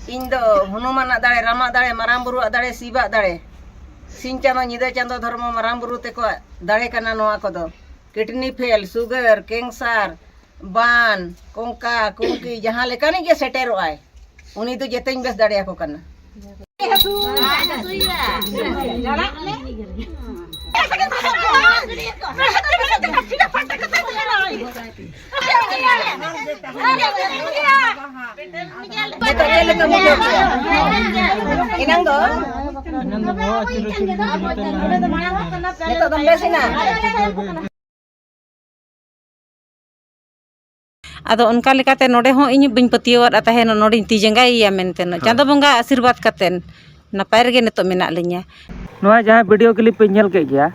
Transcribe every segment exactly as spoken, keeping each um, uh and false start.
ᱤᱧ ᱫᱚ ᱦᱚᱱᱩᱢᱟᱱᱟᱜ ᱫᱟᱲᱮ, ᱨᱟᱢᱟᱜ ᱫᱟᱲᱮ, ᱢᱟᱨᱟᱝ ᱵᱩᱨᱩᱣᱟᱜ ᱫᱟᱲᱮ, ᱥᱤᱵᱟᱜ ᱫᱟᱲᱮ, ᱥᱤᱧ ᱪᱟᱸᱫᱚ, ᱧᱤᱫᱟᱹ ᱪᱟᱸᱫᱚ, ᱫᱷᱚᱨᱢᱚ, ᱢᱟᱨᱟᱝ ᱵᱩᱨᱩ ᱛᱮᱠᱚᱣᱟᱜ ᱫᱟᱲᱮ ᱠᱟᱱᱟ ᱱᱚᱣᱟ ᱠᱚᱫᱚ᱾ ᱠᱤᱰᱱᱤ ᱯᱷᱮᱞ, ᱥᱩᱜᱟᱨ, ᱠᱮᱱᱥᱟᱨ, ᱵᱟᱱ, ᱠᱚᱝᱠᱟ ᱠᱚᱝᱠᱤ, ᱡᱟᱦᱟᱸ ᱞᱮᱠᱟᱱᱤᱡ ᱜᱮ ᱥᱮᱴᱮᱨᱚᱜ ᱟᱭ, ᱩᱱᱤ ᱫᱚ ᱡᱮᱛᱮᱧ ᱵᱮᱥ ᱫᱟᱲᱮᱭᱟᱠᱚ ᱠᱟᱱᱟ᱾ ᱱᱤᱛᱚᱜ ᱪᱮᱫ ᱞᱮᱠᱟ ᱵᱩᱡᱷᱟᱹᱣ ᱠᱮᱫᱟ? ᱮᱱᱟᱝ ᱫᱚ? ᱮᱱᱟᱝ ᱫᱚ ᱵᱚᱦᱚᱜ ᱟᱹᱪᱩᱨ ᱟᱹᱪᱩᱨ ᱜᱮ ᱵᱩᱡᱷᱟᱹᱣ ᱠᱟᱱᱟ᱾ ᱱᱤᱛᱚᱜ ᱫᱚᱢ ᱵᱮᱥ ᱮᱱᱟ? ᱟᱫᱚ ᱚᱱᱠᱟ ᱞᱮᱠᱟᱛᱮ ᱱᱚᱰᱮ ᱦᱚᱸ ᱤᱧ ᱵᱟᱹᱧ ᱯᱟᱹᱛᱭᱟᱹᱣᱟᱫᱼᱟ ᱛᱟᱦᱮᱱ, ᱱᱚᱰᱮᱧ ᱛᱤ ᱡᱟᱸᱜᱟᱭᱮᱭᱟ ᱢᱮᱱᱛᱮ᱾ ᱦᱳᱭ᱾ ᱪᱟᱸᱫᱚ ᱵᱚᱸᱜᱟ ᱟᱥᱤᱨᱵᱟᱫᱽ ᱠᱟᱛᱮᱱ ᱱᱟᱯᱟᱭ ᱨᱮᱜᱮ ᱱᱤᱛᱚᱜ ᱢᱮᱱᱟᱜ ᱞᱤᱧᱟ᱾ ᱱᱚᱣᱟ ᱡᱟᱦᱟᱸ ᱵᱷᱤᱰᱤᱭᱳ ᱠᱞᱤᱯ ᱯᱮ ᱧᱮᱞ ᱠᱮᱫ ᱜᱮᱭᱟ,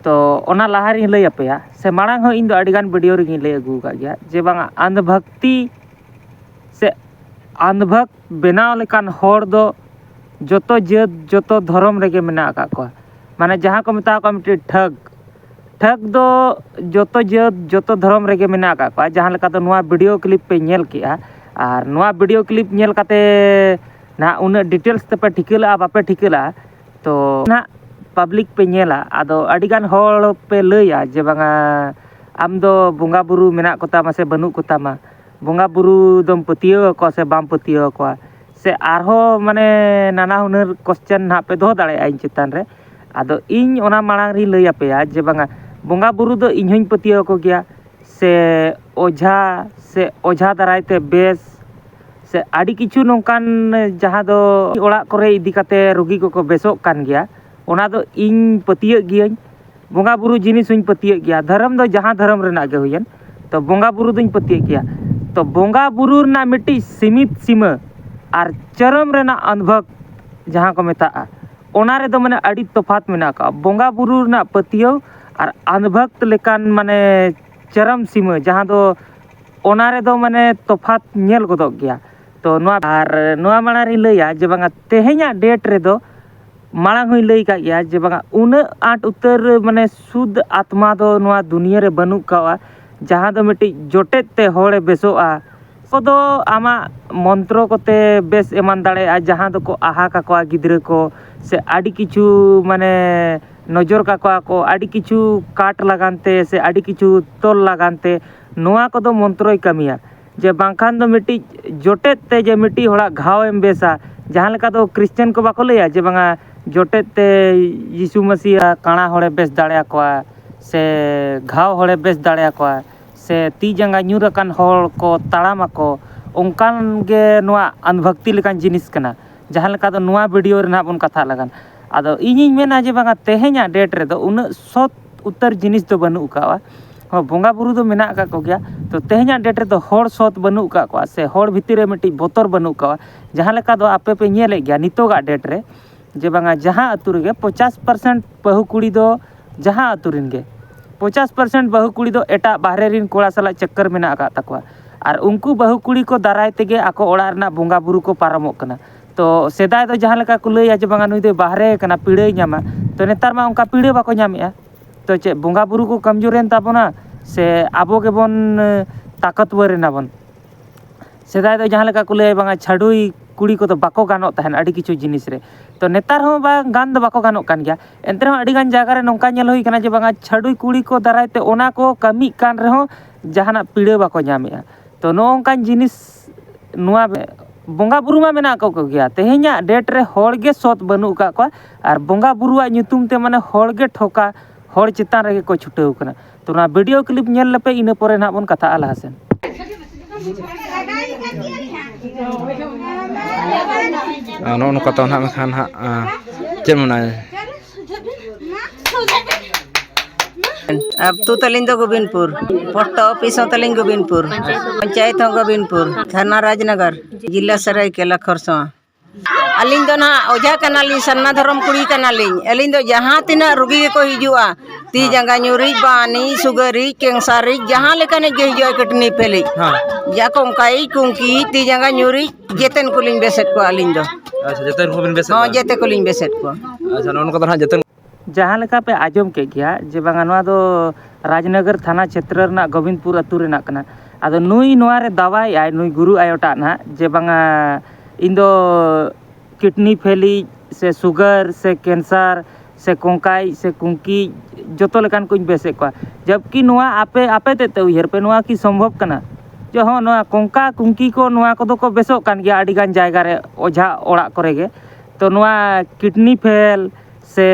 ᱛᱚ ᱚᱱᱟ ᱞᱟᱦᱟ ᱨᱤᱧ ᱞᱟᱹᱭ ᱟᱯᱮᱭᱟ, ᱥᱮ ᱢᱟᱲᱟᱝ ᱦᱚᱸ ᱤᱧ ᱫᱚ ᱟᱹᱰᱤᱜᱟᱱ ᱵᱷᱤᱰᱤᱭᱳ ᱨᱮᱜᱤᱧ ᱞᱟᱹᱭ ᱟᱹᱜᱩ ᱟᱠᱟᱫ ᱜᱮᱭᱟ ᱡᱮ ᱵᱟᱝᱟ ᱟᱸᱫᱷ ᱵᱷᱟᱠᱛᱤ ᱥᱮ ᱟᱸᱫᱷ ᱵᱷᱟᱠᱛ ᱵᱮᱱᱟᱣ ᱞᱮᱠᱟᱱ ᱦᱚᱲ ᱫᱚ ᱡᱚᱛᱚ ᱡᱟᱹᱛ, ᱡᱚᱛᱚ ᱫᱷᱚᱨᱚᱢ ᱨᱮᱜᱮ ᱢᱮᱱᱟᱜ ᱟᱠᱟᱫ ᱠᱚᱣᱟ᱾ ᱢᱟᱱᱮ ᱡᱟᱦᱟᱸ ᱠᱚ ᱢᱮᱛᱟᱣ ᱠᱚᱣᱟ ᱢᱤᱫᱴᱮᱱ ᱴᱷᱟᱹᱠ, ᱴᱷᱟᱹᱠ ᱫᱚ ᱡᱚᱛᱚ ᱡᱟᱹᱛ, ᱡᱚᱛᱚ ᱫᱷᱚᱨᱚᱢ ᱨᱮᱜᱮ ᱢᱮᱱᱟᱜ ᱟᱠᱟᱫ ᱠᱚᱣᱟ᱾ ᱡᱟᱦᱟᱸ ᱞᱮᱠᱟ ᱫᱚ ᱱᱚᱣᱟ ᱵᱷᱤᱰᱤᱭᱳ ᱠᱞᱤᱯ ᱯᱮ ᱧᱮᱞ ᱠᱮᱜᱼᱟ, ᱟᱨ ᱱᱚᱣᱟ ᱵᱷᱤᱰᱤᱭᱳ ᱠᱞᱤᱯ ᱧᱮᱞ ᱠᱟᱛᱮ ᱱᱟᱦᱟᱜ ᱩᱱᱟᱹᱜ ᱰᱤᱴᱮᱞᱥ ᱛᱮᱯᱮ ᱴᱷᱤᱠᱟᱹ ᱞᱟᱜᱼᱟ, ᱵᱟᱯᱮ ᱴᱷᱤᱠᱟᱹ ᱞᱟᱜᱼᱟ, ᱛᱚ ᱱᱟᱦᱟᱜ ᱯᱟᱵᱽᱞᱤᱠ ᱯᱮ ᱧᱮᱞᱟ, ᱟᱫᱚ ᱟᱹᱰᱤᱜᱟᱱ ᱦᱚᱲ ᱯᱮ ᱞᱟᱹᱭᱟ ᱡᱮ ᱵᱟᱝᱟ ᱟᱢ ᱫᱚ ᱵᱚᱸᱜᱟ ᱵᱩᱨᱩ ᱢᱮᱱᱟᱜ ᱠᱚᱛᱟᱢᱟ ᱥᱮ ᱵᱟᱹᱱᱩᱜ ᱠᱚᱛᱟᱢᱟ, ᱵᱚᱸᱜᱟ ᱵᱩᱨᱩ ᱫᱚᱢ ᱯᱟᱹᱛᱭᱟᱹᱣ ᱟᱠᱚᱣᱟ ᱥᱮ ᱵᱟᱢ ᱯᱟᱹᱛᱭᱟᱹᱣ ᱟᱠᱚᱣᱟ, ᱥᱮ ᱟᱨᱦᱚᱸ ᱢᱟᱱᱮ ᱱᱟᱱᱟ ᱦᱩᱱᱟᱹᱨ ᱠᱚᱥᱪᱮᱱ ᱱᱟᱦᱟᱜ ᱯᱮ ᱫᱚᱦᱚ ᱫᱟᱲᱮᱭᱟᱜᱼᱟ ᱤᱧ ᱪᱮᱛᱟᱱ ᱨᱮ᱾ ᱟᱫᱚ ᱤᱧ ᱚᱱᱟ ᱢᱟᱲᱟᱝ ᱨᱤᱧ ᱞᱟᱹᱭ ᱟᱯᱮᱭᱟ ᱡᱮ ᱵᱟᱝᱟ ᱵᱚᱸᱜᱟ ᱵᱩᱨᱩ ᱫᱚ ᱤᱧ ᱦᱚᱸᱧ ᱯᱟᱹᱛᱭᱟᱹᱣ ᱟᱠᱚ ᱜᱮᱭᱟ, ᱥᱮ ᱚᱡᱷᱟ, ᱥᱮ ᱚᱡᱷᱟ ᱫᱟᱨᱟᱭ ᱛᱮ ᱵᱮᱥ, ᱥᱮ ᱟᱹᱰᱤ ᱠᱤᱪᱷᱩ ᱱᱚᱝᱠᱟᱱ ᱡᱟᱦᱟᱸ ᱫᱚ ᱚᱲᱟᱜ ᱠᱚᱨᱮ ᱤᱫᱤ ᱠᱟᱛᱮ ᱨᱩᱜᱤ ᱠᱚᱠᱚ ᱵᱮᱥᱚᱜ ᱠᱟᱱ ᱜᱮᱭᱟ, ᱚᱱᱟ ᱫᱚ ᱤᱧ ᱯᱟᱹᱛᱭᱟᱹᱜ ᱜᱤᱭᱟᱹᱧ᱾ ᱵᱚᱸᱜᱟ ᱵᱩᱨᱩ ᱡᱤᱱᱤᱥ ᱦᱚᱸᱧ ᱯᱟᱹᱛᱭᱟᱹᱜ ᱜᱮᱭᱟ, ᱫᱷᱚᱨᱚᱢ ᱫᱚ ᱡᱟᱦᱟᱸ ᱫᱷᱚᱨᱚᱢ ᱨᱮᱱᱟᱜ ᱜᱮ ᱦᱩᱭᱮᱱ, ᱛᱚ ᱵᱚᱸᱜᱟ ᱵᱩᱨᱩ ᱫᱚᱧ ᱯᱟᱹᱛᱭᱟᱹᱜ ᱜᱮᱭᱟ᱾ ᱛᱚ ᱵᱚᱸᱜᱟ ᱵᱩᱨᱩ ᱨᱮᱱᱟᱜ ᱢᱤᱫᱴᱤᱡ ᱥᱤᱢᱤᱛ ᱥᱤᱢᱟᱹ ᱟᱨ ᱪᱚᱨᱚᱢ ᱨᱮᱱᱟᱜ ᱟᱸᱫᱷᱵᱷᱟᱜᱽ ᱡᱟᱦᱟᱸ ᱠᱚ ᱢᱮᱛᱟᱜᱼᱟ, ᱚᱱᱟ ᱨᱮᱫᱚ ᱢᱟᱱᱮ ᱟᱹᱰᱤ ᱛᱚᱯᱷᱟᱛ ᱢᱮᱱᱟᱜ ᱟᱠᱟᱫᱼᱟ᱾ ᱵᱚᱸᱜᱟ ᱵᱩᱨᱩ ᱨᱮᱱᱟᱜ ᱯᱟᱹᱛᱭᱟᱹᱣ ᱟᱨ ᱟᱸᱫᱷᱵᱷᱟᱜᱽ ᱞᱮᱠᱟᱱ ᱢᱟᱱᱮ ᱪᱚᱨᱚᱢ ᱥᱤᱢᱟᱹ, ᱡᱟᱦᱟᱸ ᱫᱚ ᱚᱱᱟ ᱨᱮᱫᱚ ᱢᱟᱱᱮ ᱛᱚᱯᱷᱟᱛ ᱧᱮᱞ ᱜᱚᱫᱚᱜ ᱜᱮᱭᱟ᱾ ᱛᱚ ᱱᱚᱣᱟ, ᱟᱨ ᱱᱚᱣᱟ ᱢᱟᱲᱟᱝ ᱨᱤᱧ ᱞᱟᱹᱭᱟ ᱡᱮ ᱵᱟᱝᱟ ᱛᱮᱦᱮᱧᱟᱜ ᱰᱮᱴ ᱨᱮᱫᱚ, ᱢᱟᱲᱟᱝ ᱦᱚᱸᱧ ᱞᱟᱹᱭ ᱟᱠᱟᱫ ᱜᱮᱭᱟ ᱡᱮ ᱵᱟᱝᱟ ᱩᱱᱟᱹᱜ ᱟᱸᱴ ᱩᱛᱟᱹᱨ ᱢᱟᱱᱮ ᱥᱩᱫᱽ ᱟᱛᱢᱟ ᱫᱚ ᱱᱚᱣᱟ ᱫᱩᱱᱤᱭᱟᱹ ᱨᱮ ᱵᱟᱹᱱᱩᱜ ᱠᱟᱜᱼᱟ, ᱡᱟᱦᱟᱸ ᱫᱚ ᱢᱤᱫᱴᱤᱡ ᱡᱚᱴᱮᱫ ᱛᱮ ᱦᱚᱲᱮ ᱵᱮᱥᱚᱜᱼᱟ, ᱠᱚᱫᱚ ᱟᱢᱟᱜ ᱢᱚᱱᱛᱨᱚ ᱠᱚᱛᱮ ᱵᱮᱥ ᱮᱢᱟᱱ ᱫᱟᱲᱮᱭᱟᱜᱼᱟ, ᱡᱟᱦᱟᱸ ᱫᱚᱠᱚ ᱟᱦᱟ ᱠᱟᱠᱚᱣᱟ ᱜᱤᱫᱽᱨᱟᱹ ᱠᱚ, ᱥᱮ ᱟᱹᱰᱤ ᱠᱤᱪᱷᱩ, ᱢᱟᱱᱮ, ᱱᱚᱡᱚᱨ ᱠᱟᱠᱚᱣᱟ ᱠᱚ, ᱟᱹᱰᱤ ᱠᱤᱪᱷᱩ ᱠᱟᱴ ᱞᱟᱜᱟᱱ ᱛᱮ ᱥᱮ ᱟᱹᱰᱤ ᱠᱤᱪᱷᱩ ᱛᱚᱞ ᱞᱟᱜᱟᱱ ᱛᱮ, ᱱᱚᱣᱟ ᱠᱚᱫᱚ ᱢᱚᱱᱛᱨᱚᱭ ᱠᱟᱹᱢᱤᱭᱟ᱾ ᱡᱮ ᱵᱟᱝᱠᱷᱟᱱ ᱫᱚ ᱢᱤᱫᱴᱤᱡ ᱡᱚᱴᱮᱫ ᱛᱮ ᱡᱮ ᱢᱤᱫᱴᱤᱡ ᱦᱚᱲᱟᱜ ᱜᱷᱟᱣ ᱮᱢ ᱵᱮᱥᱟ, ᱡᱟᱦᱟᱸ ᱞᱮᱠᱟ ᱫᱚ ᱠᱷᱨᱤᱥᱪᱟᱱ ᱠᱚ ᱵᱟᱠᱚ ᱞᱟᱹᱭᱟ ᱡᱮ ᱵᱟᱝᱟ ᱡᱚᱴᱮᱫ ᱛᱮ ᱡᱤᱥᱩ ᱢᱟᱹᱥᱤᱭᱟᱜ ᱠᱟᱬᱟ ᱦᱚᱲᱮ ᱵᱮᱥ ᱫᱟᱲᱮᱭᱟᱠᱚᱣᱟ ᱥᱮ ᱜᱷᱟᱣ ᱦᱚᱲᱮ ᱵᱮᱥ ᱫᱟᱲᱮᱭᱟᱠᱚᱣᱟ, ᱥᱮ ᱛᱤ ᱡᱟᱸᱜᱟ ᱧᱩᱨ ᱟᱠᱟᱱ ᱦᱚᱲ ᱠᱚ ᱛᱟᱲᱟᱢ ᱟᱠᱚ, ᱚᱱᱠᱟᱱ ᱜᱮ ᱱᱚᱣᱟ ᱟᱱᱫᱷᱵᱷᱚᱠᱛᱤ ᱞᱮᱠᱟᱱ ᱡᱤᱱᱤᱥ ᱠᱟᱱᱟ᱾ ᱡᱟᱦᱟᱸ ᱞᱮᱠᱟ ᱫᱚ ᱱᱚᱣᱟ ᱵᱷᱤᱰᱤᱭᱳ ᱨᱮ ᱱᱟᱦᱟᱜ ᱵᱚᱱ ᱠᱟᱛᱷᱟᱜ ᱞᱟᱜᱟᱱ᱾ ᱟᱫᱚ ᱤᱧᱤᱧ ᱢᱮᱱᱟ ᱡᱮ ᱵᱟᱝᱟ ᱛᱮᱦᱮᱧᱟᱜ ᱰᱮᱴ ᱨᱮᱫᱚ ᱩᱱᱟᱹᱜ ᱥᱚᱛ ᱩᱛᱟᱹᱨ ᱡᱤᱱᱤᱥ ᱫᱚ ᱵᱟᱹᱱᱩᱜ ᱟᱠᱟᱫᱼᱟ᱾ ᱦᱚᱸ, ᱵᱚᱸᱜᱟ ᱵᱩᱨᱩ ᱫᱚ ᱢᱮᱱᱟᱜ ᱟᱠᱟᱫ ᱠᱚᱜᱮᱭᱟ᱾ ᱛᱚ ᱛᱮᱦᱮᱧᱟᱜ ᱰᱮᱴ ᱨᱮᱫᱚ ᱦᱚᱲ ᱥᱚᱛ ᱵᱟᱹᱱᱩᱜ ᱟᱠᱟᱫ ᱠᱚᱣᱟ ᱥᱮ ᱦᱚᱲ ᱵᱷᱤᱛᱤᱨ ᱨᱮ ᱢᱤᱫᱴᱤᱡ ᱵᱚᱛᱚᱨ ᱵᱟᱹᱱᱩᱜ ᱟᱠᱟᱫᱼᱟ᱾ ᱡᱟᱦᱟᱸ ᱞᱮᱠᱟ ᱫᱚ ᱟᱯᱮ ᱯᱮ ᱧᱮᱞᱮᱫ ᱜᱮᱭᱟ ᱱᱤᱛᱚᱜᱟᱜ ᱰᱮᱴ ᱨᱮ ᱡᱮ ᱵᱟᱝᱟ ᱡᱟᱦᱟᱸ ᱟᱹᱛᱩ ᱨᱮᱜᱮ ᱯᱚᱪᱟᱥ ᱯᱟᱨᱥᱮᱱᱴ ᱵᱟᱹᱦᱩ ᱠᱩᱲᱤ ᱫᱚ, ᱡᱟᱦᱟᱸ ᱟᱹᱛᱩ ᱨᱮᱱ ᱜᱮ ᱯᱚᱪᱟᱥ ᱯᱟᱨᱥᱮᱱᱴ ᱵᱟᱹᱦᱩ ᱠᱩᱲᱤ ᱫᱚ ᱮᱴᱟᱜ ᱵᱟᱦᱨᱮ ᱨᱮᱱ ᱠᱚᱲᱟ ᱥᱟᱞᱟᱜ ᱪᱟᱠᱠᱟᱨ ᱢᱮᱱᱟᱜ ᱟᱠᱟᱫ ᱛᱟᱠᱚᱣᱟ᱾ ᱟᱨ ᱩᱱᱠᱩ ᱵᱟᱹᱦᱩ ᱠᱩᱲᱤ ᱠᱚ ᱫᱟᱨᱟᱭ ᱛᱮᱜᱮ ᱟᱠᱚ ᱚᱲᱟᱜ ᱨᱮᱱᱟᱜ ᱵᱚᱸᱜᱟ ᱵᱩᱨᱩ ᱠᱚ ᱯᱟᱨᱚᱢᱚᱜ ᱠᱟᱱᱟ᱾ ᱛᱚ ᱥᱮᱫᱟᱭ ᱫᱚ ᱡᱟᱦᱟᱸ ᱞᱮᱠᱟ ᱠᱚ ᱞᱟᱹᱭᱟ ᱡᱮ ᱵᱟᱝᱟ ᱱᱩᱭ ᱫᱚᱭ ᱵᱟᱦᱨᱮ ᱠᱟᱱᱟ, ᱯᱤᱲᱟᱹᱭ ᱧᱟᱢᱟ, ᱛᱚ ᱱᱮᱛᱟᱨ ᱢᱟ ᱚᱱᱠᱟ ᱯᱤᱲᱟᱹ ᱵᱟᱠᱚ ᱧᱟᱢᱮᱜᱼᱟ᱾ ᱛᱚ ᱪᱮᱫ ᱵᱚᱸᱜᱟ ᱵᱩᱨᱩ ᱠᱚ ᱠᱚᱢᱡᱳᱨᱮᱱ ᱛᱟᱵᱚᱱᱟ ᱥᱮ ᱟᱵᱚ ᱜᱮᱵᱚᱱ, ᱮ, ᱛᱟᱠᱚᱛᱣᱟᱨ ᱮᱱᱟ ᱵᱚᱱ? ᱥᱮᱫᱟᱭ ᱫᱚ ᱡᱟᱦᱟᱸ ᱞᱮᱠᱟ ᱠᱚ ᱞᱟᱹᱭᱟ ᱵᱟᱝᱟ ᱪᱷᱟᱹᱰᱩᱭ ᱠᱩᱲᱤ ᱠᱚᱫᱚ ᱵᱟᱠᱚ ᱜᱟᱱᱚᱜ ᱛᱟᱦᱮᱱ ᱟᱹᱰᱤ ᱠᱤᱪᱷᱩ ᱡᱤᱱᱤᱥ ᱨᱮ᱾ ᱛᱚ ᱱᱮᱛᱟᱨ ᱦᱚᱸ ᱵᱟᱝ ᱜᱟᱱ ᱫᱚ ᱵᱟᱠᱚ ᱜᱟᱱᱚᱜ ᱠᱟᱱ ᱜᱮᱭᱟ᱾ ᱮᱱᱛᱮ ᱨᱮᱦᱚᱸ ᱟᱹᱰᱤ ᱜᱟᱱ ᱡᱟᱭᱜᱟ ᱨᱮ ᱱᱚᱝᱠᱟ ᱧᱮᱞ ᱦᱩᱭ ᱠᱟᱱᱟ ᱡᱮ ᱵᱟᱝᱟ ᱪᱷᱟᱹᱰᱩᱭ ᱠᱩᱲᱤ ᱠᱚ ᱫᱟᱨᱟᱭ ᱛᱮ ᱚᱱᱟ ᱠᱚ ᱠᱟᱹᱢᱤᱜ ᱠᱟᱱ ᱨᱮᱦᱚᱸ ᱡᱟᱦᱟᱱᱟᱜ ᱯᱤᱲᱟᱹ ᱵᱟᱠᱚ ᱧᱟᱢᱮᱜᱼᱟ᱾ ᱛᱚ ᱱᱚᱜᱼᱚ ᱱᱚᱝᱠᱟᱱ ᱡᱤᱱᱤᱥ, ᱱᱚᱣᱟ ᱵᱚᱸᱜᱟ ᱵᱩᱨᱩ ᱢᱟ ᱢᱮᱱᱟᱜ ᱠᱚ ᱜᱮᱭᱟ, ᱛᱮᱦᱮᱧᱟᱜ ᱰᱮᱴ ᱨᱮ ᱦᱚᱲ ᱜᱮ ᱥᱚᱛ ᱵᱟᱹᱱᱩᱜ ᱟᱠᱟᱫ ᱠᱚᱣᱟ᱾ ᱟᱨ ᱵᱚᱸᱜᱟ ᱵᱩᱨᱩᱣᱟᱜ ᱧᱩᱛᱩᱢ ᱛᱮ ᱢᱟᱱᱮ ᱦᱚᱲ ᱜᱮ ᱴᱷᱚᱠᱟ, ᱦᱚᱲ ᱪᱮᱛᱟᱱ ᱨᱮᱜᱮ ᱠᱚ ᱪᱷᱩᱴᱟᱹᱣ ᱠᱟᱱᱟ᱾ ᱛᱚ ᱱᱚᱣᱟ ᱵᱷᱤᱰᱤᱭᱳ ᱠᱞᱤᱯ ᱧᱮᱞ ᱞᱮᱯᱮ, ᱤᱱᱟᱹ ᱯᱚᱨᱮ ᱱᱟᱦᱟᱜ ᱵᱚᱱ ᱠᱟᱛᱷᱟᱜᱼᱟ ᱞᱟᱦᱟ ᱥᱮᱱ᱾ ᱟᱨ ᱱᱚᱜᱼᱚ ᱱᱚᱝᱠᱟ ᱛᱮ ᱱᱟᱦᱟᱜ ᱢᱮᱱᱠᱷᱟᱱ ᱦᱟᱸᱜ, ᱟᱸ, ᱪᱮᱫ ᱢᱮᱱᱟ? ᱟᱹᱛᱩ ᱛᱟᱹᱞᱤᱧ ᱫᱚ ᱜᱳᱵᱤᱱᱯᱩᱨ, ᱯᱳᱥᱴ ᱚᱯᱷᱤᱥ ᱦᱚᱸ ᱛᱟᱹᱞᱤᱧ ᱜᱳᱵᱤᱱᱯᱩᱨ, ᱯᱚᱧᱪᱟᱭᱮᱛ ᱦᱚᱸ ᱜᱳᱵᱤᱱᱯᱩᱨ, ᱛᱷᱟᱱᱟ ᱨᱟᱡᱽᱱᱚᱜᱚᱨ, ᱡᱤᱞᱟ ᱥᱟᱹᱨᱟᱹᱭᱠᱮᱞᱟ ᱠᱷᱚᱨᱥᱚᱶᱟ᱾ ᱟᱹᱞᱤᱧ ᱫᱚ ᱱᱟᱦᱟᱜ ᱚᱡᱷᱟ ᱠᱟᱱᱟᱞᱤᱧ, ᱥᱟᱨᱱᱟ ᱫᱷᱚᱨᱚᱢ ᱠᱩᱲᱤ ᱠᱟᱱᱟᱞᱤᱧ᱾ ᱟᱹᱞᱤᱧ ᱫᱚ ᱡᱟᱦᱟᱸ ᱛᱤᱱᱟᱹᱜ ᱨᱩᱜᱤ ᱜᱮᱠᱚ ᱦᱤᱡᱩᱜᱼᱟ, ᱛᱤ ᱡᱟᱸᱜᱟ ᱧᱩᱨᱤᱡ, ᱵᱟᱱᱤᱡ, ᱥᱩᱜᱟᱨᱤᱡ, ᱠᱮᱱᱥᱟᱨᱤᱡ, ᱡᱟᱦᱟᱸ ᱞᱮᱠᱟᱱᱤᱡ ᱜᱮ ᱦᱤᱡᱩᱜᱼᱟ, ᱠᱤᱰᱱᱤ ᱯᱷᱮᱞᱤᱡ, ᱦᱮᱸ᱾ ᱡᱟ ᱠᱚ ᱚᱱᱠᱟᱭᱤᱡ, ᱠᱩᱝᱠᱤ, ᱛᱤ ᱡᱟᱸᱜᱟ ᱧᱩᱨᱤᱡ, ᱡᱮᱛᱮᱱ ᱠᱚᱞᱤᱧ ᱵᱮᱥᱮᱫ ᱠᱚᱣᱟ ᱟᱹᱞᱤᱧ ᱫᱚ᱾ ᱟᱪᱪᱷᱟ, ᱡᱮᱛᱮᱱ ᱠᱚᱵᱤᱱ ᱵᱮᱥᱮᱫ ᱦᱚᱸ, ᱠᱚᱣᱟ? ᱡᱮᱛᱮ ᱠᱚᱞᱤᱧ ᱵᱮᱥᱮᱫ ᱠᱚᱣᱟ᱾ ᱟᱪᱪᱷᱟ, ᱱᱚᱜᱼᱚ ᱱᱚᱝᱠᱟ ᱫᱚ ᱱᱟᱦᱟᱜ ᱡᱮᱛᱮᱱ ᱡᱟᱦᱟᱸ ᱞᱮᱠᱟ ᱯᱮ ᱟᱸᱡᱚᱢ ᱠᱮᱫ ᱜᱮᱭᱟ ᱡᱮ ᱵᱟᱝᱟ ᱱᱚᱣᱟ ᱫᱚ ᱨᱟᱡᱽᱱᱚᱜᱚᱨ ᱛᱷᱟᱱᱟ ᱪᱷᱮᱛᱨᱚ ᱨᱮᱱᱟᱜ ᱜᱳᱵᱤᱱᱫᱽᱯᱩᱨ ᱟᱹᱛᱩ ᱨᱮᱱᱟᱜ ᱠᱟᱱᱟ᱾ ᱟᱫᱚ ᱱᱩᱭ ᱱᱚᱣᱟ ᱨᱮ ᱫᱟᱣᱟᱭᱮᱫᱼᱟᱭ, ᱱᱩᱭ ᱜᱩᱨᱩ ᱟᱭᱳᱴᱟᱜ ᱱᱟᱦᱟᱜ, ᱡᱮ ᱵᱟᱝᱟ ᱤᱧ ᱫᱚ ᱠᱤᱰᱱᱤ ᱯᱷᱮᱞᱤᱡ ᱥᱮ ᱥᱩᱜᱟᱨ ᱥᱮ ᱠᱮᱱᱥᱟᱨ ᱥᱮ ᱠᱚᱝᱠᱟᱭᱤᱡ ᱥᱮ ᱠᱩᱝᱠᱤᱭᱤᱡ ᱡᱚᱛᱚ ᱞᱮᱠᱟᱱ ᱠᱚᱧ ᱵᱮᱥᱮᱫ ᱠᱚᱣᱟ᱾ ᱡᱟᱵᱠᱤ ᱱᱚᱣᱟ ᱟᱯᱮ, ᱟᱯᱮ ᱛᱮᱫ ᱛᱮ ᱩᱭᱦᱟᱹᱨ ᱯᱮ, ᱱᱚᱣᱟ ᱠᱤ ᱥᱚᱢᱵᱷᱚᱵ ᱠᱟᱱᱟ? ᱡᱮ ᱦᱚᱸ, ᱱᱚᱣᱟ ᱠᱚᱝᱠᱟ ᱠᱩᱝᱠᱤ ᱠᱚ, ᱱᱚᱣᱟ ᱠᱚᱫᱚ ᱠᱚ ᱵᱮᱥᱚᱜ ᱠᱟᱱ ᱜᱮᱭᱟ ᱟᱹᱰᱤ ᱜᱟᱱ ᱡᱟᱭᱜᱟ ᱨᱮ, ᱚᱡᱷᱟ ᱚᱲᱟᱜ ᱠᱚᱨᱮ ᱜᱮ᱾ ᱛᱚ ᱱᱚᱣᱟ ᱠᱤᱰᱱᱤ ᱯᱷᱮᱞ ᱥᱮ